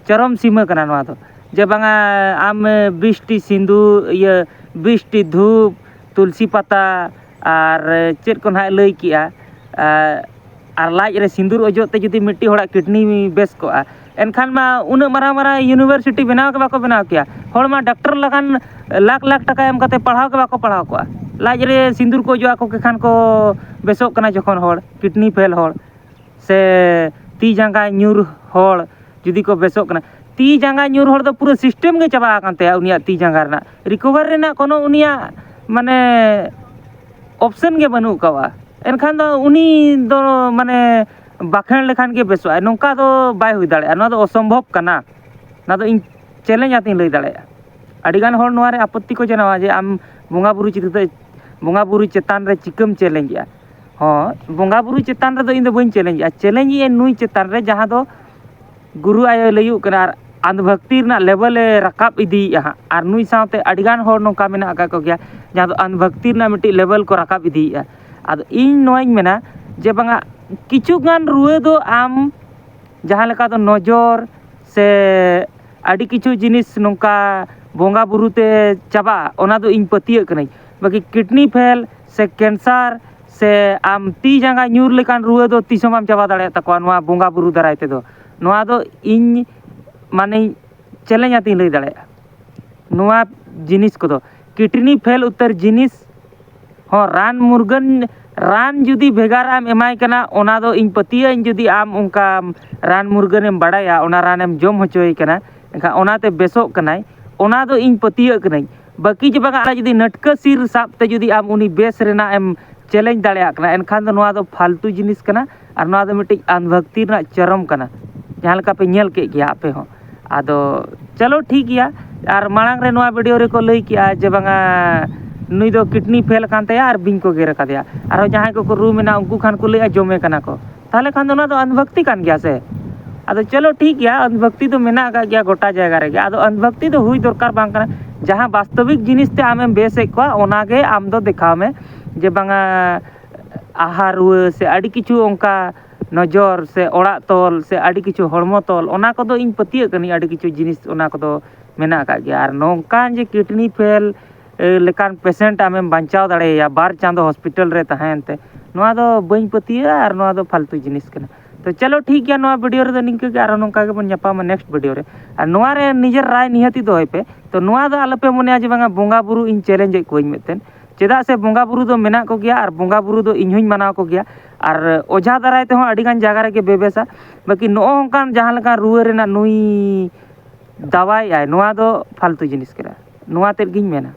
ᱪᱚᱨᱚᱢ ᱥᱤᱢᱟᱹ ᱠᱟᱱᱟ ᱱᱚᱣᱟ ᱫᱚ, ᱡᱮ ᱵᱟᱝᱟ ᱟᱢ ᱵᱤᱥᱴᱤ ᱥᱤᱸᱫᱩᱨ, ᱤᱭᱟᱹ, ᱵᱤᱥᱴᱤ ᱫᱷᱩᱯ, ᱛᱩᱞᱥᱤ ᱯᱟᱛᱟ ᱟᱨ ᱪᱮᱫ ᱠᱚ ᱱᱟᱦᱟᱜ ᱞᱟᱹᱭ ᱠᱮᱜᱼᱟ, ᱟᱨ ᱞᱟᱡ ᱨᱮ ᱥᱤᱸᱫᱩᱨ ᱚᱡᱚᱜ ᱛᱮ ᱡᱩᱫᱤ ᱢᱤᱫᱴᱤᱡ ᱦᱚᱲᱟᱜ ᱠᱤᱰᱱᱤ ᱵᱮᱥ ᱠᱚᱜᱼᱟ, ᱮᱱᱠᱷᱟᱱ ᱢᱟ ᱩᱱᱟᱹᱜ ᱢᱟᱨᱟᱝ ᱢᱟᱨᱟᱝ ᱤᱭᱩᱱᱤᱵᱷᱟᱨᱥᱤᱴᱤ ᱵᱮᱱᱟᱣ ᱜᱮ ᱵᱟᱠᱚ ᱵᱮᱱᱟᱣ ᱠᱮᱭᱟ᱾ ᱦᱚᱲ ᱢᱟ ᱰᱟᱠᱛᱟᱨ ᱞᱮᱠᱟᱱ ᱞᱟᱠᱷ ᱞᱟᱠᱷ ᱴᱟᱠᱟ ᱮᱢ ᱠᱟᱛᱮ ᱯᱟᱲᱦᱟᱣ ᱜᱮ ᱵᱟᱠᱚ ᱯᱟᱲᱦᱟᱣ ᱠᱚᱜᱼᱟ᱾ ᱞᱟᱡ ᱨᱮ ᱥᱤᱸᱫᱩᱨ ᱠᱚ ᱚᱡᱚᱜ ᱟᱠᱚ ᱠᱮ ᱠᱷᱟᱱ ᱠᱚ ᱵᱮᱥᱚᱜ ᱠᱟᱱᱟ ᱡᱚᱠᱷᱚᱱ ᱦᱚᱲ, ᱠᱤᱰᱱᱤ ᱯᱷᱮᱞ ᱦᱚᱲ, ᱥᱮ ᱛᱤ ᱡᱟᱸᱜᱟ ᱧᱩᱨ ᱦᱚᱲ ᱡᱩᱫᱤ ᱠᱚ ᱵᱮᱥᱚᱜ ᱠᱟᱱᱟ, ᱛᱤ ᱡᱟᱸᱜᱟ ᱧᱩᱨ ᱦᱚᱲ ᱫᱚ ᱯᱩᱨᱟᱹ ᱥᱤᱥᱴᱮᱢ ᱜᱮ ᱪᱟᱵᱟ ᱟᱠᱟᱱ ᱛᱟᱭᱟ ᱩᱱᱤᱭᱟᱜ ᱛᱤ ᱡᱟᱸᱜᱟ ᱨᱮᱱᱟᱜ ᱨᱤᱠᱚᱵᱷᱟᱨ ᱨᱮᱱᱟᱜ ᱠᱳᱱᱳ ᱩᱱᱤᱭᱟᱜ ᱢᱟᱱᱮ ᱚᱯᱥᱮᱱ ᱜᱮ ᱵᱟᱹᱱᱩᱜ ᱟᱠᱟᱫᱼᱟ᱾ ᱮᱱᱠᱷᱟᱱ ᱫᱚ ᱩᱱᱤ ᱫᱚ ᱢᱟᱱᱮ ᱵᱟᱠᱷᱮᱬ ᱞᱮᱠᱷᱟᱱ ᱜᱮ ᱵᱮᱥᱚᱜᱼᱟᱭ, ᱱᱚᱝᱠᱟ ᱫᱚ ᱵᱟᱭ ᱦᱩᱭ ᱫᱟᱲᱮᱭᱟᱜᱼᱟ᱾ ᱱᱚᱣᱟ ᱫᱚ ᱚᱥᱚᱢᱵᱷᱚᱵ ᱠᱟᱱᱟ, ᱱᱚᱣᱟ ᱫᱚ ᱤᱧ ᱪᱮᱞᱮᱧ ᱟᱛᱮᱧ ᱞᱟᱹᱭ ᱫᱟᱲᱮᱭᱟᱜᱼᱟ᱾ ᱟᱹᱰᱤᱜᱟᱱ ᱦᱚᱲ ᱱᱚᱣᱟ ᱨᱮ ᱟᱯᱚᱛᱛᱤ ᱠᱚ ᱡᱟᱱᱟᱣᱟ ᱡᱮ ᱟᱢ ᱵᱚᱸᱜᱟ ᱵᱩᱨᱩ ᱪᱤᱛᱟᱹᱨ ᱵᱚᱸᱜᱟ ᱵᱩᱨᱩ ᱪᱮᱛᱟᱱ ᱨᱮ ᱪᱤᱠᱟᱹᱢ ᱪᱮᱞᱮᱧ ᱮᱜᱼᱟ᱾ ᱦᱚᱸ, ᱵᱚᱸᱜᱟ ᱵᱩᱨᱩ ᱪᱮᱛᱟᱱ ᱨᱮᱫᱚ ᱤᱧ ᱫᱚ ᱵᱟᱹᱧ ᱪᱮᱞᱮᱧᱮᱜᱼᱟ᱾ ᱪᱮᱞᱮᱧᱮᱜᱼᱟᱹᱧ ᱱᱩᱭ ᱪᱮᱛᱟᱱ ᱨᱮ, ᱡᱟᱦᱟᱸ ᱫᱚ ᱜᱩᱨᱩ ᱟᱭᱳᱭ ᱞᱟᱹᱭᱩᱜ ᱠᱟᱱᱟ ᱟᱨ ᱟᱸᱫᱷ ᱵᱷᱟᱹᱠᱛᱤ ᱨᱮᱱᱟᱜ ᱞᱮᱵᱮᱞᱮ ᱨᱟᱠᱟᱵ ᱤᱫᱤᱭᱮᱜᱼᱟ ᱦᱟᱸᱜ᱾ ᱟᱨ ᱱᱩᱭ ᱥᱟᱶᱛᱮ ᱟᱹᱰᱤᱜᱟᱱ ᱦᱚᱲ ᱱᱚᱝᱠᱟ ᱢᱮᱱᱟᱜ ᱟᱠᱟᱫ ᱠᱚᱜᱮᱭᱟ, ᱡᱟᱦᱟᱸ ᱫᱚ ᱟᱸᱫᱷ ᱵᱷᱟᱹᱠᱛᱤ ᱨᱮᱱᱟᱜ ᱢᱤᱫᱴᱤᱡ ᱞᱮᱵᱮᱞ ᱠᱚ ᱨᱟᱠᱟᱵ ᱤᱫᱤᱭᱮᱜᱼᱟ᱾ ᱟᱫᱚ ᱤᱧ ᱱᱚᱣᱟᱧ ᱢᱮᱱᱟ ᱡᱮ ᱵᱟᱝᱟ, ᱠᱤᱪᱷᱩ ᱜᱟᱱ ᱨᱩᱣᱟᱹ ᱫᱚ ᱟᱢ ᱡᱟᱦᱟᱸ ᱞᱮᱠᱟ ᱫᱚ ᱱᱚᱡᱚᱨ ᱥᱮ ᱟᱹᱰᱤ ᱠᱤᱪᱷᱩ ᱡᱤᱱᱤᱥ ᱱᱚᱝᱠᱟ ᱵᱚᱸᱜᱟ ᱵᱩᱨᱩ ᱛᱮ ᱪᱟᱵᱟᱜᱼᱟ, ᱚᱱᱟ ᱫᱚ ᱤᱧ ᱯᱟᱹᱛᱭᱟᱹᱜ ᱠᱟᱹᱱᱟᱹᱧ᱾ ᱵᱟᱹᱠᱤ ᱠᱤᱰᱱᱤ ᱯᱷᱮᱞ ᱥᱮ ᱠᱮᱱᱥᱟᱨ ᱥᱮ ᱟᱢ ᱛᱤ ᱡᱟᱸᱜᱟ ᱧᱩᱨ ᱞᱮᱠᱟᱱ ᱨᱩᱣᱟᱹ ᱫᱚ ᱛᱤᱥ ᱦᱚᱸ ᱵᱟᱢ ᱪᱟᱵᱟ ᱫᱟᱲᱮᱭᱟᱜ ᱛᱟᱠᱚᱣᱟ ᱱᱚᱣᱟ ᱵᱚᱸᱜᱟ ᱵᱩᱨᱩ ᱫᱟᱨᱟᱭ ᱛᱮᱫᱚ᱾ ᱱᱚᱣᱟ ᱫᱚ ᱤᱧ ᱢᱟᱱᱮᱧ ᱪᱮᱞᱮᱧ ᱟᱛᱮᱧ ᱞᱟᱹᱭ ᱫᱟᱲᱮᱭᱟᱜᱼᱟ ᱱᱚᱣᱟ ᱡᱤᱱᱤᱥ ᱠᱚᱫᱚ᱾ ᱠᱤᱰᱱᱤ ᱯᱷᱮᱞ ᱩᱛᱟᱹᱨ ᱡᱤᱱᱤᱥ ᱦᱚᱸ ᱨᱟᱱ ᱢᱩᱨᱜᱟᱹᱱ, ᱨᱟᱱ ᱡᱩᱫᱤ ᱵᱷᱮᱜᱟᱨᱟᱜ ᱮᱢ ᱮᱢᱟᱭ ᱠᱟᱱᱟ, ᱚᱱᱟ ᱫᱚ ᱤᱧ ᱯᱟᱹᱛᱭᱟᱹᱜ ᱟᱹᱧ, ᱡᱩᱫᱤ ᱟᱢ ᱚᱱᱠᱟ ᱨᱟᱱ ᱢᱩᱨᱜᱟᱹᱱᱮᱢ ᱵᱟᱲᱟᱭᱟ, ᱚᱱᱟ ᱨᱟᱱᱮᱢ ᱡᱚᱢ ᱦᱚᱪᱚᱭᱮ ᱠᱟᱱᱟ, ᱮᱱᱠᱷᱟᱱ ᱚᱱᱟᱛᱮ ᱵᱮᱥᱚᱜ ᱠᱟᱱᱟᱭ, ᱚᱱᱟ ᱫᱚ ᱤᱧ ᱯᱟᱹᱛᱭᱟᱹᱜ ᱠᱟᱹᱱᱟᱹᱧ᱾ ᱵᱟᱹᱠᱤ ᱡᱮ ᱵᱟᱝᱟ, ᱟᱨ ᱡᱩᱫᱤ ᱱᱟᱹᱴᱠᱟᱹ ᱥᱤᱨ ᱥᱟᱵ ᱛᱮ ᱡᱩᱫᱤ ᱟᱢ ᱩᱱᱤ ᱵᱮᱥ ᱨᱮᱱᱟᱜ ᱮᱢ ᱪᱮᱞᱮᱧ ᱫᱟᱲᱮᱭᱟᱜ ᱠᱟᱱᱟ, ᱮᱱᱠᱷᱟᱱ ᱫᱚ ᱱᱚᱣᱟ ᱫᱚ ᱯᱷᱟᱞᱛᱩ ᱡᱤᱱᱤᱥ ᱠᱟᱱᱟ ᱟᱨ ᱱᱚᱣᱟ ᱫᱚ ᱢᱤᱫᱴᱤᱡ ᱟᱸᱫᱷ ᱵᱷᱟᱹᱠᱛᱤ ᱨᱮᱱᱟᱜ ᱪᱚᱨᱚᱢ ᱠᱟᱱᱟ, ᱡᱟᱦᱟᱸ ᱞᱮᱠᱟ ᱯᱮ ᱧᱮᱞ ᱠᱮᱫ ᱜᱮᱭᱟ ᱟᱯᱮ ᱦᱚᱸ᱾ ᱟᱫᱚ ᱪᱚᱞᱚ ᱴᱷᱤᱠ ᱜᱮᱭᱟ, ᱟᱨ ᱢᱟᱲᱟᱝ ᱨᱮ ᱱᱚᱣᱟ ᱵᱷᱤᱰᱤᱭᱳ ᱨᱮᱠᱚ ᱞᱟᱹᱭ ᱠᱮᱜᱼᱟ ᱡᱮ ᱵᱟᱝᱟ ᱱᱩᱭ ᱫᱚ ᱠᱤᱰᱱᱤ ᱯᱷᱮᱞ ᱟᱠᱟᱱ ᱛᱟᱭᱟ ᱟᱨ ᱵᱤᱧ ᱠᱚ ᱜᱮᱨ ᱟᱠᱟᱫᱮᱭᱟ, ᱟᱨᱦᱚᱸ ᱡᱟᱦᱟᱸᱭ ᱠᱚᱠᱚ ᱨᱩ ᱢᱮᱱᱟᱜᱼᱟ ᱩᱱᱠᱩ ᱠᱷᱟᱱ ᱠᱚ ᱞᱟᱹᱭᱟ ᱡᱚᱢᱮ ᱠᱟᱱᱟ ᱠᱚ, ᱛᱟᱦᱚᱞᱮ ᱠᱷᱟᱱ ᱫᱚ ᱱᱚᱣᱟ ᱫᱚ ᱟᱸᱫᱷ ᱵᱷᱟᱹᱠᱛᱤ ᱠᱟᱱ ᱜᱮᱭᱟ ᱥᱮ? ᱟᱫᱚ ᱪᱚᱞᱚ ᱴᱷᱤᱠ ᱜᱮᱭᱟ, ᱟᱸᱫᱷ ᱵᱷᱟᱹᱠᱛᱤ ᱫᱚ ᱢᱮᱱᱟᱜ ᱟᱠᱟᱫ ᱜᱮᱭᱟ ᱜᱚᱴᱟ ᱡᱟᱭᱜᱟ ᱨᱮᱜᱮ᱾ ᱟᱫᱚ ᱟᱸᱫᱷ ᱵᱷᱟᱹᱠᱛᱤ ᱫᱚ ᱦᱩᱭ ᱫᱚᱨᱠᱟᱨ ᱵᱟᱝ ᱠᱟᱱᱟ᱾ ᱡᱟᱦᱟᱸ ᱵᱟᱥᱛᱚᱵᱤᱠ ᱡᱤᱱᱤᱥ ᱛᱮ ᱟᱢᱮᱢ ᱵᱮᱥᱮᱫ ᱠᱚᱣᱟ ᱚᱱᱟᱜᱮ ᱟᱢ ᱫᱚ ᱫᱮᱠᱷᱟᱣ ᱢᱮ, ᱡᱮ ᱵᱟᱝᱟ ᱟᱦᱟ ᱨᱩᱣᱟᱹ ᱥᱮ ᱟᱹᱰᱤ ᱠᱤᱪᱷᱩ ᱚᱱᱠᱟ ᱱᱚᱡᱚᱨ ᱥᱮ ᱚᱲᱟᱜ ᱛᱚᱞ ᱥᱮ ᱟᱹᱰᱤ ᱠᱤᱪᱷᱩ ᱦᱚᱲᱢᱚ ᱛᱚᱞ, ᱚᱱᱟ ᱠᱚᱫᱚ ᱤᱧ ᱯᱟᱹᱛᱭᱟᱹᱜ ᱠᱟᱹᱱᱟᱹᱧ, ᱟᱹᱰᱤ ᱠᱤᱪᱷᱩ ᱡᱤᱱᱤᱥ ᱚᱱᱟ ᱠᱚᱫᱚ ᱢᱮᱱᱟᱜ ᱟᱠᱟᱫ ᱜᱮᱭᱟ᱾ ᱟᱨ ᱱᱚᱝᱠᱟᱱ ᱡᱮ ᱠᱤᱰᱱᱤ ᱯᱷᱮᱞ ᱞᱮᱠᱟᱱ ᱯᱮᱥᱮᱱᱴ ᱟᱢᱮᱢ ᱵᱟᱧᱪᱟᱣ ᱫᱟᱲᱮᱭᱟᱭᱟ ᱵᱟᱨ ᱪᱟᱸᱫᱚ ᱦᱚᱥᱯᱤᱴᱟᱞ ᱨᱮ ᱛᱟᱦᱮᱸᱭᱮᱱ ᱛᱮ, ᱱᱚᱣᱟ ᱫᱚ ᱵᱟᱹᱧ ᱯᱟᱹᱛᱭᱟᱹᱜᱼᱟ ᱟᱨ ᱱᱚᱣᱟ ᱫᱚ ᱯᱷᱟᱞᱛᱩ ᱡᱤᱱᱤᱥ ᱠᱟᱱᱟ᱾ ᱛᱚ ᱪᱚᱞᱚ ᱴᱷᱤᱠ ᱜᱮᱭᱟ, ᱱᱚᱣᱟ ᱵᱷᱤᱰᱤᱭᱳ ᱨᱮᱫᱚ ᱱᱤᱝᱠᱟᱹ ᱜᱮ, ᱟᱨᱦᱚᱸ ᱱᱚᱝᱠᱟ ᱜᱮᱵᱚᱱ ᱧᱟᱯᱟᱢᱟ ᱱᱮᱠᱥᱴ ᱵᱷᱤᱰᱤᱭᱳ ᱨᱮ᱾ ᱟᱨ ᱱᱚᱣᱟ ᱨᱮ ᱱᱤᱡᱮᱨ ᱨᱟᱭ ᱱᱤᱦᱟᱹᱛᱤ ᱫᱚᱦᱚᱭ ᱯᱮ᱾ ᱛᱚ ᱱᱚᱣᱟ ᱫᱚ ᱟᱞᱚᱯᱮ ᱢᱚᱱᱮᱭᱟ ᱡᱮ ᱵᱟᱝᱟ ᱵᱚᱸᱜᱟ ᱵᱩᱨᱩ ᱤᱧ ᱪᱮᱞᱮᱧᱡᱽ ᱮᱫ ᱠᱚᱣᱟᱧ ᱢᱤᱫᱴᱮᱱ, ᱪᱮᱫᱟᱜ ᱥᱮ ᱵᱚᱸᱜᱟ ᱵᱩᱨᱩ ᱫᱚ ᱢᱮᱱᱟᱜ ᱠᱚᱜᱮᱭᱟ ᱟᱨ ᱵᱚᱸᱜᱟ ᱵᱩᱨᱩ ᱫᱚ ᱤᱧ ᱦᱚᱸᱧ ᱢᱟᱱᱟᱣ ᱠᱚᱜᱮᱭᱟ᱾ ᱟᱨ ᱚᱡᱷᱟ ᱫᱟᱨᱟᱭ ᱛᱮᱦᱚᱸ ᱟᱹᱰᱤᱜᱟᱱ ᱡᱟᱭᱜᱟ ᱨᱮᱜᱮ ᱵᱮᱵᱮᱥᱟ᱾ ᱵᱟᱹᱠᱤ ᱱᱚᱜᱼᱚ ᱱᱚᱝᱠᱟᱱ ᱡᱟᱦᱟᱸ ᱞᱮᱠᱟᱱ ᱨᱩᱣᱟᱹ ᱨᱮᱱᱟᱜ ᱱᱩᱭ ᱫᱟᱣᱟᱭᱮᱫᱼᱟᱭ, ᱱᱚᱣᱟ ᱫᱚ ᱯᱷᱟᱞᱛᱩ ᱡᱤᱱᱤᱥ ᱠᱟᱱᱟ, ᱱᱚᱣᱟ ᱛᱮᱫ ᱜᱤᱧ ᱢᱮᱱᱟ᱾